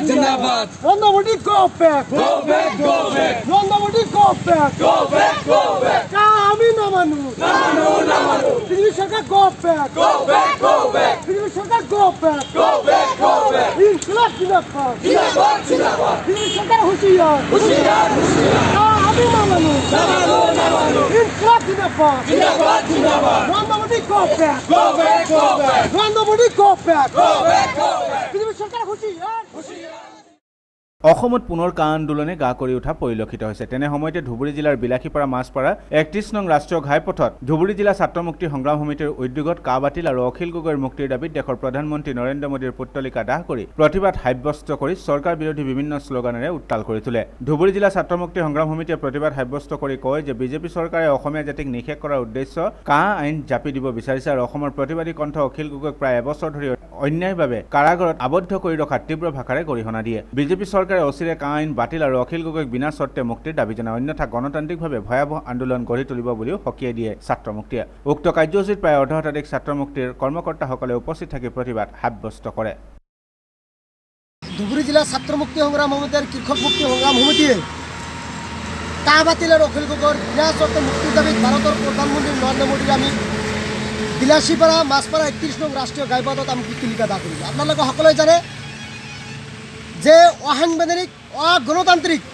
জিন্দাবাদ। Narendra Modi go back, go back, go back. Narendra Modi go back, go back, go back. কা আমি নামানো, নামানো, নামানো। BJP সরকার go back, go back, go back. BJP সরকার go back, go back, go back. Inqilab জিন্দাবাদ, জিন্দাবাদ, জিন্দাবাদ। BJP সরকার হুঁশিয়ার, হুঁশিয়ার, হুঁশিয়ার। কা আমি নামানো, নামানো, নামানো। ইনকলাব জিন্দাবাদ, জিন্দাবাদ, জিন্দাবাদ। Narendra Modi go back, go back, go back. Narendra Modi go back, go back, go back. BJP সরকার হুঁশিয়ার, হুঁশিয়ার। অসমত পুনৰ কা আন্দোলনে গা কৰি উঠা পৰিলক্ষিত হৈছে। তেনে সময়তে ধুবুৰী জিলাৰ বিলাসীপাৰা মাছপাৰা 31 নং ৰাষ্ট্ৰীয় ঘাইপথত ধুবুৰী জিলা ছাত্ৰ মুক্তি সংগ্ৰাম সমিতিৰ উদ্যোগত কা বাতিল আৰু অখিল গগৈৰ মুক্তিৰ দাবীত দেশৰ প্ৰধানমন্ত্ৰী নৰেন্দ্ৰ মোদীৰ পুত্তলিকা দাহ কৰি প্ৰতিবাদ সাব্যস্ত কৰি চৰকাৰ বিৰোধী বিভিন্ন শ্লোগানেৰে উত্তাল কৰি তোলে। ধুবুৰী জিলা ছাত্ৰ মুক্তি সংগ্ৰাম সমিতিয়ে প্ৰতিবাদ সাব্যস্ত কৰি কয় যে বিজেপি চৰকাৰে অসমীয়া জাতিক নিষেধ কৰাৰ উদ্দেশ্য কা আইন জাপি দিব বিচাৰিছে আৰু অসমৰ প্ৰতিবাদী কণ্ঠ অখিল গগৈক প্ৰায় এবছৰ ধৰি অন্যায়ভাৱে কাৰাগাৰত আবদ্ধ কৰি ৰখাত তীব্ৰ ভাষাৰে গৰিহণা দিয়ে। বিজেপি চৰকাৰে অচিৰে কা আইন বাতিল আৰু অখিল গগৈক বিনা চৰ্তে মুক্তিৰ দাবী জনায়, অন্যথা গণতান্ত্ৰিকভাৱে ভয়াৱহ আন্দোলন গঢ়ি তুলিব বুলিও সকীয়াই দিয়ে ছাত্ৰ মুক্তিয়ে। উক্ত কাৰ্যসূচীত প্ৰায় অৰ্ধ শতাধিক ছাত্ৰ মুক্তিৰ কৰ্মকৰ্তাসকলে উপস্থিত থাকি প্ৰতিবাদ সাব্যস্ত কৰে। ধুবুৰী জিলা ছাত্ৰ মুক্তি সংগ্ৰাম সমিতি আৰু কৃষক মুক্তি সংগ্ৰাম সমিতিয়ে কা বাতিল আৰু অখিল গগৈৰ বিনা চৰ্তে মুক্তিৰ দাবীত ভাৰতৰ প্ৰধানমন্ত্ৰী নৰেন্দ্ৰ মোদীক আমি বিলাসীপাৰা মাছপাৰা 31 নং ৰাষ্ট্ৰীয় ঘাইপথত আমি পুত্তলিকা দাহ কৰিলোঁ। আপোনালোকে সকলোৱে জানে যে অসাংবিধানিক অগণতান্ত্ৰিকভাৱে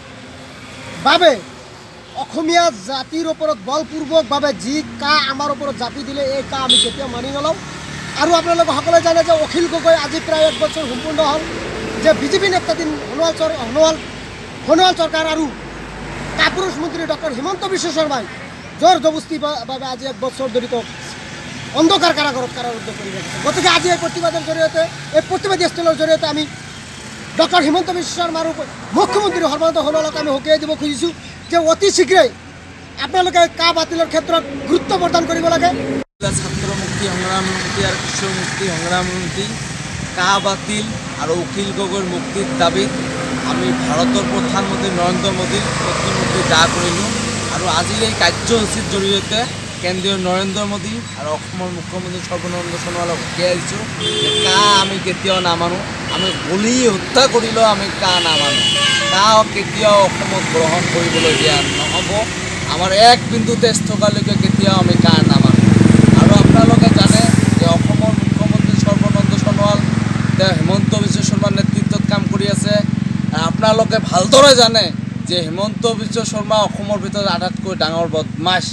অসমীয়া জাতিৰ ওপৰত বলপূৰ্বকভাৱে যি কা আমাৰ ওপৰত জাপি দিলে, এই কা আমি কেতিয়াও মানি নলওঁ। আৰু আপোনালোকে সকলোৱে জানে যে অখিল গগৈ আজি প্ৰায় 1 বছৰ সম্পূৰ্ণ হ'ল যে বিজেপি নেতৃত্বাধীন সোণোৱাল চৰকাৰ আৰু কাপুৰুষ মন্ত্ৰী ডক্টৰ হিমন্ত বিশ্ব শৰ্মাই জোৰ জবস্তিভাৱে আজি 1 বছৰ ধৰি অন্ধকাৰ কাৰাগাৰত কাৰাৰুদ্ধ কৰি ৰাখিছে। গতিকে আজি এই প্ৰতিবাদৰ জৰিয়তে, এই প্ৰতিবাদী স্থলৰ জৰিয়তে আমি ডক্টৰ হিমন্ত বিশ্ব শৰ্মাৰ মুখ্যমন্ত্ৰী সৰ্বানন্দ সোণোৱালক আমি সকীয়াই দিব খুজিছোঁ যে অতি শীঘ্ৰেই আপোনালোকে কা বাতিলৰ ক্ষেত্ৰত গুৰুত্ব প্ৰদান কৰিব লাগে। ছাত্ৰ মুক্তি সংগ্ৰাম সমিতি আৰু কৃষক মুক্তি সংগ্ৰাম সমিতি কা বাতিল আৰু অখিল গগৈৰ মুক্তিৰ দাবীত আমি ভাৰতৰ প্ৰধানমন্ত্ৰী নৰেন্দ্ৰ মোদীৰ প্ৰতিমূৰ্তি দাহ কৰিলোঁ আৰু আজিৰ এই কাৰ্যসূচীৰ জৰিয়তে কেন্দ্ৰীয় নৰেন্দ্ৰ মোদী আৰু অসমৰ মুখ্যমন্ত্ৰী সৰ্বানন্দ সোণোৱালক সকীয়াই দিছোঁ যে কা আমি কেতিয়াও নামানো, আমি গুলি হত্যা কৰিলেও আমি কা নামানো, কা কেতিয়াও অসমত গ্ৰহণ কৰিবলৈ দিয়া নহ'ব। আমাৰ এক বিন্দু তেজ থকালৈকে কেতিয়াও আমি কা নামানো। আৰু আপোনালোকে জানে যে অসমৰ মুখ্যমন্ত্ৰী সৰ্বানন্দ সোণোৱাল তেওঁ হিমন্ত বিশ্ব শৰ্মাৰ নেতৃত্বত কাম কৰি আছে। আপোনালোকে ভালদৰে জানে যে হিমন্ত বিশ্ব শৰ্মা অসমৰ ভিতৰত আটাইতকৈ ডাঙৰ বদমাছ।